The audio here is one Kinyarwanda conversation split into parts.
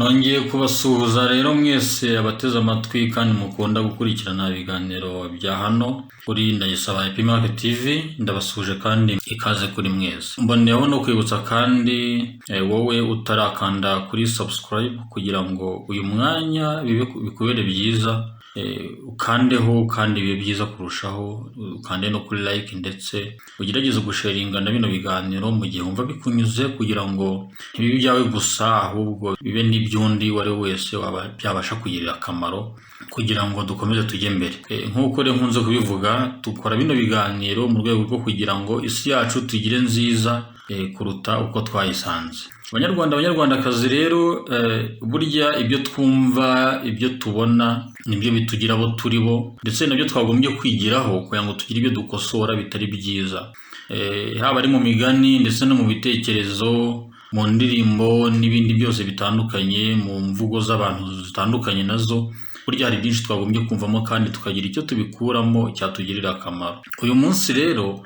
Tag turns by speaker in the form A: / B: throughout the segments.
A: Nongeye kubasuhuza rero mwese abateze amatwi kandi mukunda gukurikirana ibiganiro bya hano kuri Ndayisaba Epimac TV, ndabasuhuje kandi ikaze kuri mwese. Mboneyeho no kwibutsa kandi wowe utarakanda kuri subscribe kugira ngo uyu mwanya bikubere byiza, ukandeho kandi bibe byiza kurushaho, ukande no kuri like ndetse ugerageze gusharinga na bino biganiro mu gihe wumva bikunyuze, kugira ngo ntibibe ibyawe gusa, ahubwo bibe n'iby'undi uwo ari we wese waba byabasha kugirira akamaro, kugira ngo dukomeze tujye mbere. Nk'uko rero nkunze kubivuga, dukora bino biganiro mu rwego rwo kugira ngo isi yacu tugire nziza kuruta uko twayisanze. Abanyarwanda, abanyarwandakazi rero, burya ibyo twumva, ibyo tubona, nibyo bitugira abo turi bo, ndetse nabyo twagombye kwigiraho kugira ngo tugire ibyo dukosora bitari byiza. Haba ari mu migani ndetse no mu bitekerezo, mu ndirimbo n'ibindi byose bitandukanye, mu mvugo z'abantu zitandukanye nazo, burya hari byinshi twagombye kumvamo kandi tukagira icyo tubikuramo cyatugirira akamaro. Uyu munsi rero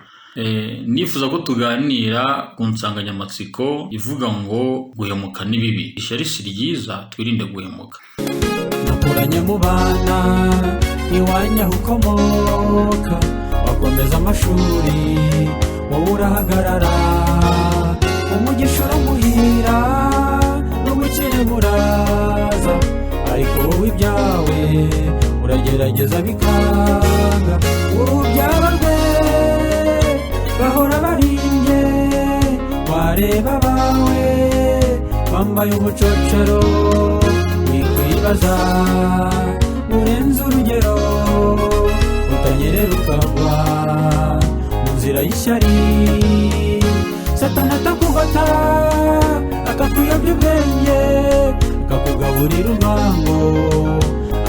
A: nifuza ko tuganira ku nsanganyamatsiko ivuga ngo guhemuka ni bibi, ishyari si ryiza, twirinde guhemuka.
B: Nakuranye mu bana iwanyu aho ukomoka, wakomeza amashuri wowe urahagarara, umugisha uramuhira n'ubukire buraza, ariko wowe ibyawe uragerageza bikanga. Urubyaro rwe bahora barimbye, wareba abawe bambaye ubucocero, wikwibaza urenze urugero, utanyerera ukagwa mu nzira y'ishyari, Satani atakugota akakuyobya ubwenge, akakugaburira urwango,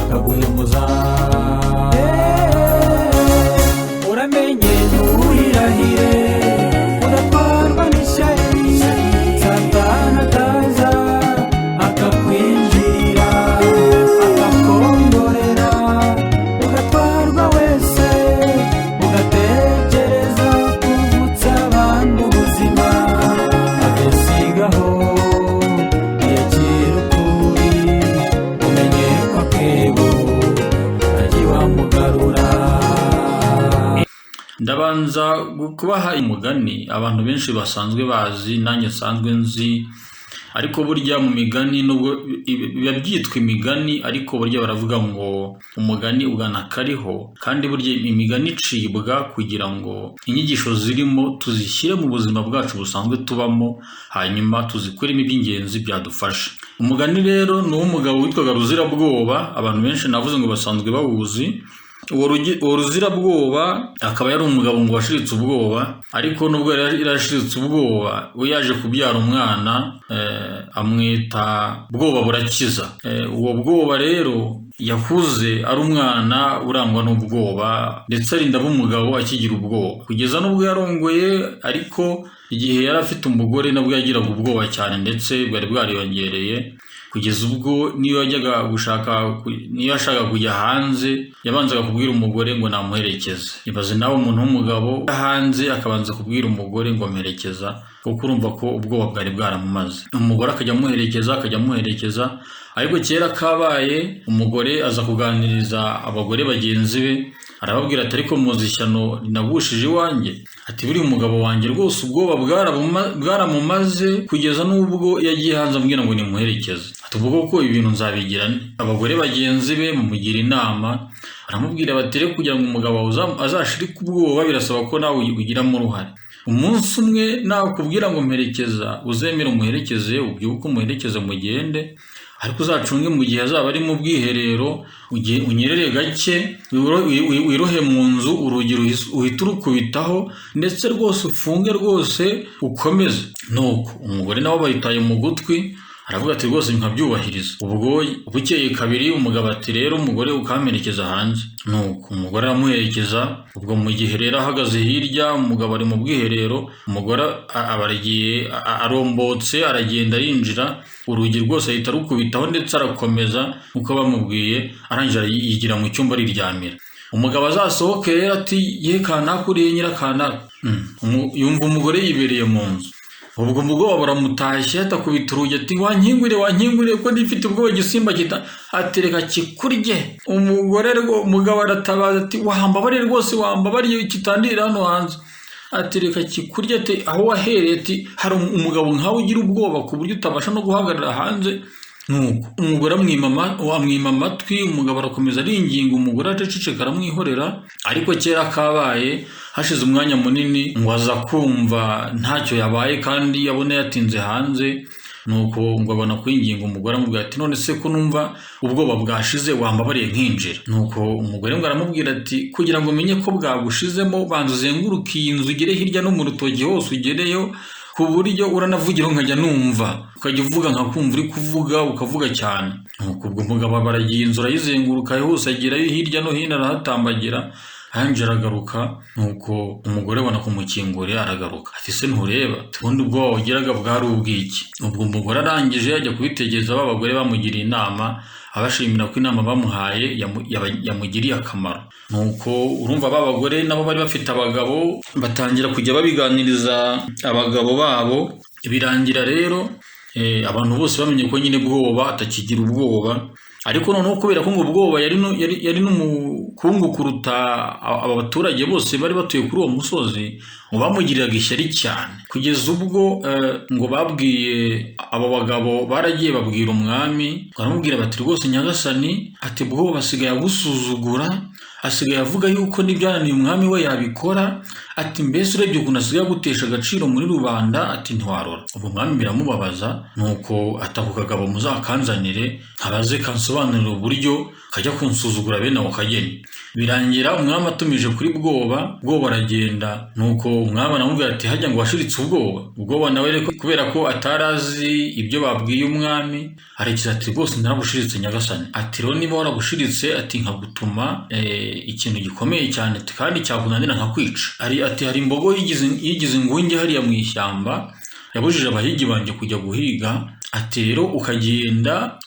B: akaguhemuza. Uramenye ntuhirahire udatwarwa n'ishyari, Satani ataza akakwinjirira, akakongorera, ugatwarwa wese, ugatekereza kuvutsa abandi ubuzima. Agasigaho yakira ukuri, umenye ko akebo kagiwamugarura.
A: Ndabanza kubaha umugani abantu benshi basanzwe bazi, nanjye nsanzwe nzi, ariko burya mu migani, nubwo biba byitwa imigani, ariko burya baravuga ngo umugani ugana kariho, kandi burya imigani icibwa kugira ngo inyigisho zirimo tuzishyire mu buzima bwacu busanzwe tubamo, hanyuma tuzikuremo iby'ingenzi byadufasha. Umugani rero ni uw'umugabo witwaga Ruzirabwoba. Abantu benshi navuze ngo basanzwe bawuzi. Uwo Ruzirabwoba akaba yari umugabo ngo washiritse ubwoba, ariko nubwo yari yarashiritse ubwoba, we yaje kubyara umwana, amwita Bwoba Burakiza. Uwo Bwoba rero yakuze ari umwana urangwa n'ubwoba, ndetse arinda aba umugabo akigira ubwoba, kugeza n'ubwo yarongoye. Ariko igihe yari afite umugore nabwo yagiraga ubwoba cyane, ndetse bwari bwariyongereye, kugeza ubwo niyo yajyaga gushaka, niyo yashakaga kujya hanze, yabanzaga kubwira umugore ngo namuherekeze. Ibaze nawe, umuntu w'umugabo hanze akabanza kubwira umugore ngo amperekeza, kuko urumva ko ubwoba bwari bwaramumaze. Umugore akajya amuherekeza, akajya amuherekeza, ariko kera kabaye umugore aza kuganiriza abagore bagenzi be, arababwira ati: "Ariko muzi ishyano rinagushije iwanjye?" Ati: "Buriya umugabo wanjye rwose ubwoba bwaramumaze, kugeza n'ubwo yagiye hanze ambwira ngo nimuherekeze." Ati: "Ubwo koko ibintu nzabigira nte?" Abagore bagenzi be bamugira inama, baramubwira bati: "Rero kugira ngo umugabo wawe azashirike ubwoba, birasaba ko nawe ubigiramo uruhare. Umunsi umwe nakubwira ngo mperekeza, uzemere umuherekeze, ubyuke umuherekeze mugende, ariko uzacunge mu gihe azaba ari mu bwiherero, unyerere gake, wirohe mu nzu, urugi uhite urukubitaho, ndetse rwose ufunge rwose ukomeze." Nuko umugore nawe bayitaye mu gutwi, aravuga ati: "Rwose nkabyubahiriza." Ubwo bukeye kabiri umugabo ati: "Rero umugore, ukamperekeza hanze." Nuko umugore aramuherekeza. Ubwo mu gihe rero ahagaze hirya, umugabo ari mu bwiherero, umugore aba aragiye, arombotse, aragenda, arinjira, urugi rwose ahita arukubitaho, ndetse arakomeza nk'uko bamubwiye. Arangije yigira mu cyumba, ariryamira. Umugabo azasohoke rero ati: "Ye kanaka, uriye nyirakanaka?" Yumva umugore yibereye mu nzu. Ubwo ubwoba buramutashye, atakubita urugi ati: "Wankinguriye, wankinguriye, ko nifite ubwoba igisimba kita." Atereka kikurye. Umugore umugabo aratabaza ati: "Wambabariye rwose, wambabariye kitandira hano hanze." Ati: "Reka kikurye." Ati: "Aho wahereye?" Ati: "Hari umugabo nkawe ugira ubwoba ku buryo utabasha no guhagarara hanze?" Nuko umugore amwima amatwi. Umugabo arakomeza aringinga, umugore aceceka, aramwihorera. Ariko kera kabaye, hashize umwanya munini, ngo aza kumva ntacyo yabaye kandi yabona yatinze hanze. Nuko ngo abona kwinginga umugore, amubwira ati: "None se ko numva ubwoba bwashize, wambabariye nkinjira?" Nuko umugore ngo aramubwira ati: "Kugira ngo umenye ko bwagushizemo, banza uzenguruke iyi nzu, ugere hirya no mu rutoki hose ugereyo, ku buryo uranavugiraho nkajya numva, ukajya uvuga nkakumva uri kuvuga, ukavuga cyane." Nuko ubwo umugabo baragiye, inzu arayizenguruka hose, agerayo hirya no hino, arahatambagira, arangije aragaruka. Nuko umugore abona kumukingurira, aragaruka ati: "Se ntureba?" Ubundi ubwoba wagiraga bwari ubw'iki? Ubwo umugore arangije ajya kubitegereza ba bagore bamugiriye inama, abashimira ko inama bamuhaye yamugiriye akamaro. Nuko urumva ba bagore nabo bari bafite abagabo, batangira kujya babiganiriza abagabo babo. Birangira rero abantu bose bamenye ko nyine Bwoba atakigira ubwoba. Ariko noneho kubera ko ngo Bwoba yari n'umukungu kuruta aba baturage bose bari batuye kuri uwo musozi, ngo bamugiriraga ishyari cyane, kugeza ubwo ngo babwiye abo bagabo, baragiye babwira umwami, baramubwira bati: "Rwose nyagasani," ati, "Bwoba asigaye agusuzugura, asigaye avuga yuko n'ibyananiye umwami we yabikora," ati, "mbese urebye ukuntu asigaye agutesha agaciro muri rubanda," ati, "ntiwarora." Ubwo umwami biramubabaza, nuko ati: "Ako kagabo muzakanzanire nkabaze, kansobanurira uburyo kajya kunsuzugura bene ako kageni." Birangira umwami atumije kuri Bwoba. Bwoba aragenda. Nuko umwami aramubwira ati: "Hajya ngo washiritse ubwoba?" Ubwoba nawe rero, kubera ko atari azi ibyo babwiye umwami, arekeza ati: "Rwose narabushiritse, nyagasani." Ati: "Rero niba warabushiritse," ati, "nkagutuma ikintu gikomeye cyane kandi cyakunanira nkakwica." Ati: "Hari imbogo yigize ingunge hariya mu ishyamba, yabujije abahigi banjye kujya guhiga." Ati: "Rero ukagenda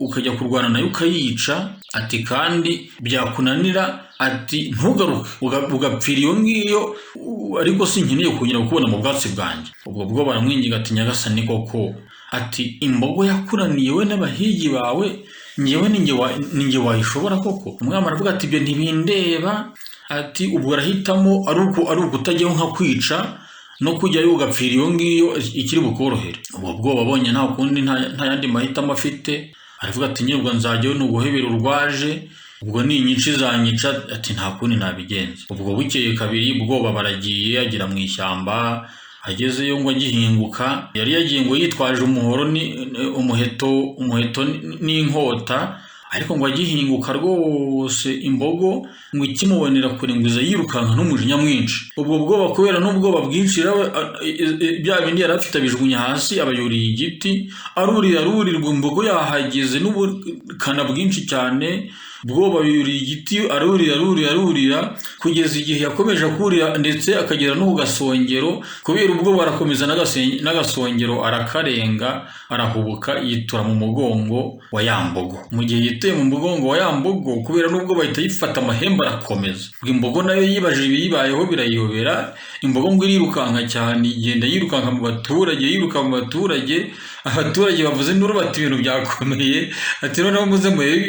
A: ukajya kurwana nayo ukayica," ati, "kandi byakunanira," ati, "ntugaruke, ugapfira iyo ngiyo, ariko sinkeneye kongera kukubona mu bwatsi bwanjye." Ubwo bwo baramwinginga ati: "Nyagasani koko," ati, "imbogo yakunaniye we n'abahigi bawe, njyewe ninjye wayishobora koko?" Umwami aravuga ati: "Ibyo ntibindeba." Ati: "Ubwo arahitamo, ari uko utajyaho nkakwica, no kujyayo ugapfira iyo ngiyo, ikiri bukorohere." Ubwo bwoba abonye nta kundi, nta yandi mahitamo afite, aravuga ati: "Nyine ubwo nzajyayo ni uguhebera urwaje, ubwo ninyica izanyica," ati, "nta kundi nabigenza." Ubwo bukeye kabiri Bwoba baragiye, agera mu ishyamba. Agezeyo, ngo agihinguka, yari yagiye ngo yitwaje umuhoro ni umuheto n'inkota, ariko ngo agihinguka rwose, imbogo ngo ikimubonera kure ngo iza yirukanka n'umujinya mwinshi. Ubwo bwoba, kubera n'ubwoba bwinshi rero, bya bindi yari afite abijugunya hasi, aba yuriye igiti, arurira, arurirwa. Imbogo yahageze n'ubukana bwinshi cyane. Bwoba yuriye igiti, arurira, arurira, arurira, kugeza igihe yakomeje kurira ndetse akagera no ku gasongero. Kubera ubwoba arakomeza n'agasongero arakarenga, arahubuka, yitura mu mugongo wa ya mbogo. Mu gihe yituye mu mugongo wa ya mbogo, kubera n'ubwo bahita yifata amahembe, arakomeza. Ubwo imbogo nayo yibajije ibiyibayeho, birayiyobera. Imbogo ngo irirukanka cyane, igenda yirukanka mu baturage, yiruka mu baturage. Abaturage bavuze induru bati: "Ibintu byakomeye." Ati: "Noneho muze murebe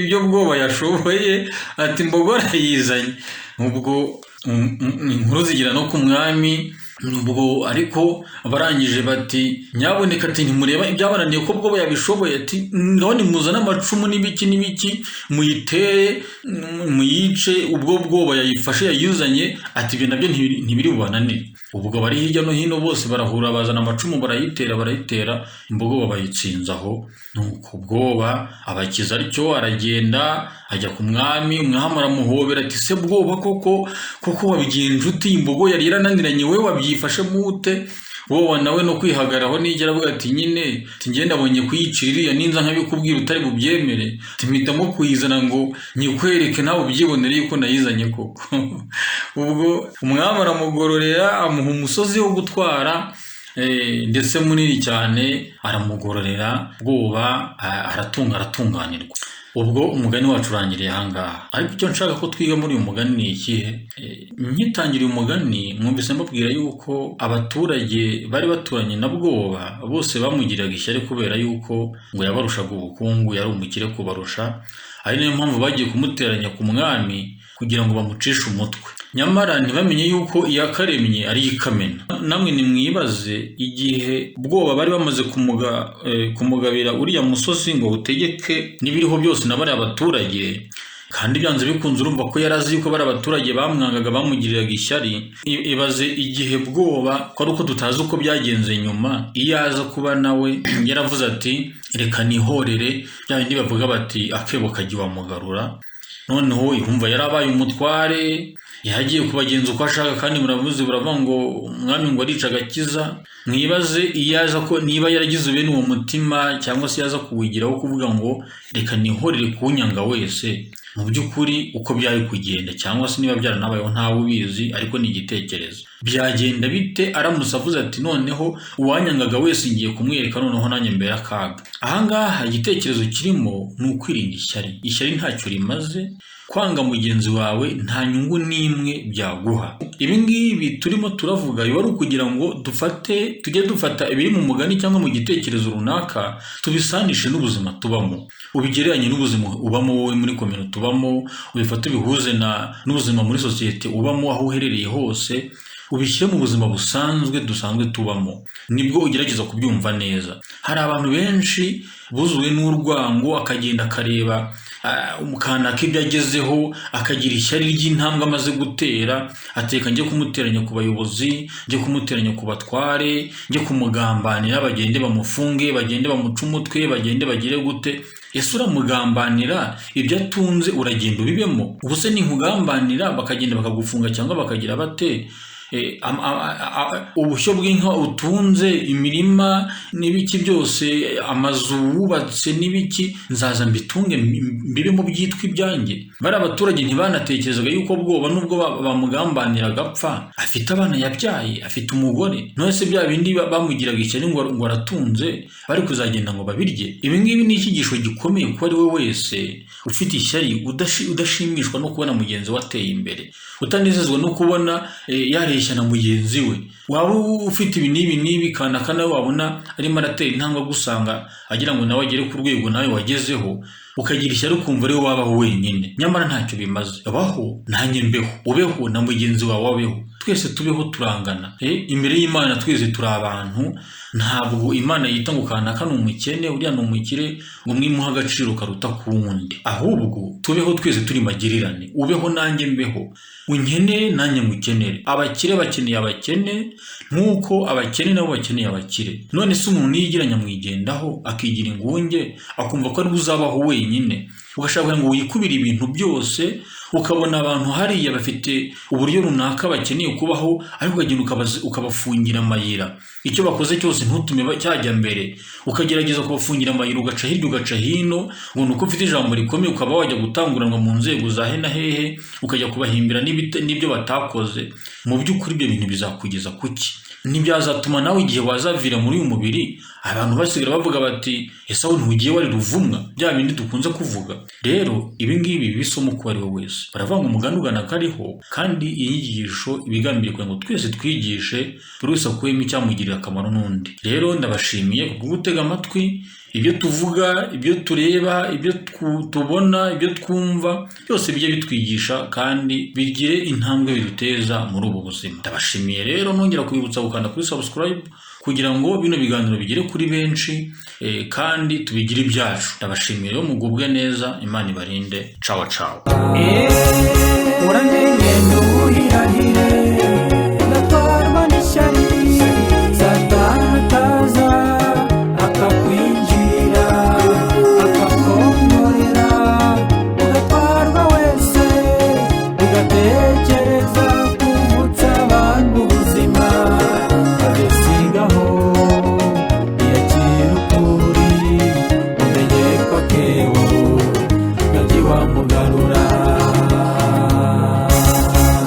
A: ibyo Bwoba yashoboye." Ati: "Imbogo arayizanye." Ubwo inkuru zigera no ku mwami. Ubwo ariko barangije bati: "Nyaboneka," ati, "ntimureba ibyabananiye, ko Bwoba yabishoboye?" Ati: "Ngaho nimuzane amacumu n'ibiki n'ibiki, muyitere, muyice, ubwo Bwoba yayifashe, yayizanye." Ati: "Ibyo nabyo ntibiri bubananire." Ubwo bari hirya no hino bose barahura, bazana amacumu, barayitera, barayitera, imbogo bayitsinze aho. Nuko Bwoba abakiza atyo, aragenda ajya ku mwami. Umwami aramuhobera ati: "Se Bwoba koko koko wabigenje ute? Imbogo yari yarananiranye, wowe wabyifashemo ute?" Wowe nawe no kwihagararaho nijya, aravuga ati: "Nyine," ati, "njye nabonye kuyicira iriya, ninza nkabikubwira utari bubyemere," ati, "mpitamo kuyizana ngo nyikwereke nawe ubyibonere yuko nayizanye koko." Ubwo umwami aramugororera, amuha umusozi wo gutwara, ndetse munini cyane, aramugororera. Bwoba aratunga, aratunganirwa. Ubwo umugani wacu urangiriye ahangaha, ariko icyo nshaka ko twiga muri uyu mugani ni ikihe? Ngitangira uyu mugani mwumvise mbabwira yuko abaturage bari baturanye na Bwoba bose bamugiraga ishyari kubera yuko ngo yabarushaga ubukungu, yari umukire kubarusha, ari nayo mpamvu bagiye kumuteranya ku mwami kugira ngo bamucishe umutwe. Nyamara ntibamenye yuko iyakaremye ari ikamena. Namwe nimwibaze igihe Bwoba bari bamaze kumugabira uriya musozi ngo utegeke n'ibiriho byose na bariya baturage, kandi byanze bikunze urumva ko yari azi yuko bariya abaturage bamwangaga, bamugiriraga ishyari. Ibaze igihe Bwoba, ko ari uko tutazi uko byagenze nyuma, iyo aza kuba nawe yaravuze ati reka nihorere, bya bindi bavuga bati akebo kajya iwa. Noneho yumva yarabaye umutware, yagiye kubagenza uko ashaka, kandi muravuze buravuga ngo umwami ngo arica agakiza. Mwibaze iyo aza ko niba yaragize bene uwo mutima, cyangwa se yaza kuwigiraho kuvuga ngo reka nihorere kunyanga wese, mu by'ukuri uko byari kugenda, cyangwa se niba byaranabayeho ntawe ubizi, ariko ni igitekerezo. Byagenda bite aramutse avuze ati noneho uwanyangaga wese ngiye kumwereka, noneho nanjye mbere akaga. Ahangaha igitekerezo kirimo ni ukwirinda ishyari. Ishyari ntacyo rimaze, kwanga mugenzi wawe nta nyungu n'imwe byaguha. Ibi ngibi turimo turavuga biba ari ukugira ngo dufate, tujye dufata ibiri mu mugani cyangwa mu gitekerezo runaka tubisanishe n'ubuzima tubamo, ubigereranye n'ubuzima ubamo wowe muri komino tubamo, ubifate ubihuze n'ubuzima muri sosiyete ubamo, aho uherereye hose, ubishyire mu buzima busanzwe dusanzwe tubamo, nibwo ugerageza kubyumva neza. Hari abantu benshi buzuwe n'urwango, akagenda akareba kanaka ibyo agezeho, akagira ishyari ry'intambwe amaze gutera, ateka njye kumuteranya ku bayobozi, njye kumuteranya ku batware, njye kumugambanira, bagende bamufunge, bagende bamuce umutwe, bagende bagire gute. Ese uramugambanira ibyo atunze uragenda ubibemo? Ubu se ninkugambanira bakagenda bakagufunga cyangwa bakagira bate? Ubushyo bw'inka utunze, imirima n'ibiki byose, amazu wubatse n'ibiki, nzaza mbitunge mbibemo byitwa ibyanjye. Bari abaturage ntibanatekerezaga yuko Bwoba nubwo bamugambanira agapfa, afite abana yabyaye, afite umugore. None se bya bindi bamugiraga ishyari ngo aratunze, bari kuzagenda ngo babirye? Ibi ngibi ni icyigisho gikomeye kuko ari we wese ufite ishyari, udashimishwa no kubona mugenzi we ateye imbere, utanezezwa no kubona yareshya na mugenzi we. Waba ufite ibi n'ibi n'ibi, kanaka nawe wabona arimo aratera intambwe agusanga, agira ngo nawe agere ku rwego nawe wagezeho, ukagira ishyari ukumva ariwe wabaho wenyine. Nyamara ntacyo bimaze. Baho nanjye mbeho, ubeho na mugenzi wawe abeho, twese tubeho turangana. Imbere y'Imana twese turi abantu. Ntabwo Imana yita ngo kanaka ni umukene, uriya ni umukire, ngo mwimuhe agaciro karuta k'uwundi. Ahubwo tubeho twese turi magirirane, ubeho nanjye mbeho, unkenere nanjye ngukenere. Abakire bakeneye abakene nk'uko abakene nabo bakeneye abakire. None se umuntu niyigira nyamwigendaho, akigira ingunge, akumva ko ariwe uzabaho wenyine, ugashaka ngo wikubire ibintu byose, ukabona abantu hariya bafite uburyo runaka bakeneye kubaho, ariko ukagenda ukabafungira amayira, icyo bakoze cyose ntutume cyajya mbere, ukagerageza kubafungira amayira, ugaca hirya ugaca hino, ngo ni uko ufite ijambo rikomeye, ukaba wajya gutanguranwa mu nzego za he na hehe, ukajya kubahimbira n'ibyo batakoze. Mu by'ukuri ibyo bintu bizakugeza kuki? Ntibyazatuma nawe igihe wazavira muri uyu mubiri abantu basigara bavuga bati ese aho ntugiye wari ruvumwa, bya bindi dukunze kuvuga. Rero ibi ngibi bisomo uko ari we wese. Baravuga ngo umugani ugana kariho, kandi iyi nyigisho ibigambiriye kugira ngo twese twigishe, buri wese akuyemo icyamugirira akamaro n'undi. Rero ndabashimiye kubwo gutega amatwi ibyo tuvuga, ibyo tureba, ibyo tubona, ibyo twumva, byose bijye bitwigisha kandi bigire intambwe biduteza muri ubu buzima. Ndabashimiye rero, nongera kubibutsa gukanda kuri subscribe kugira ngo bino biganiro bigere kuri benshi, kandi tubigire ibyacu. Ndabashimiye rero, mugubwe neza, Imana ibarinde. Ciao ciao.
B: Uramenye ntuhirahire.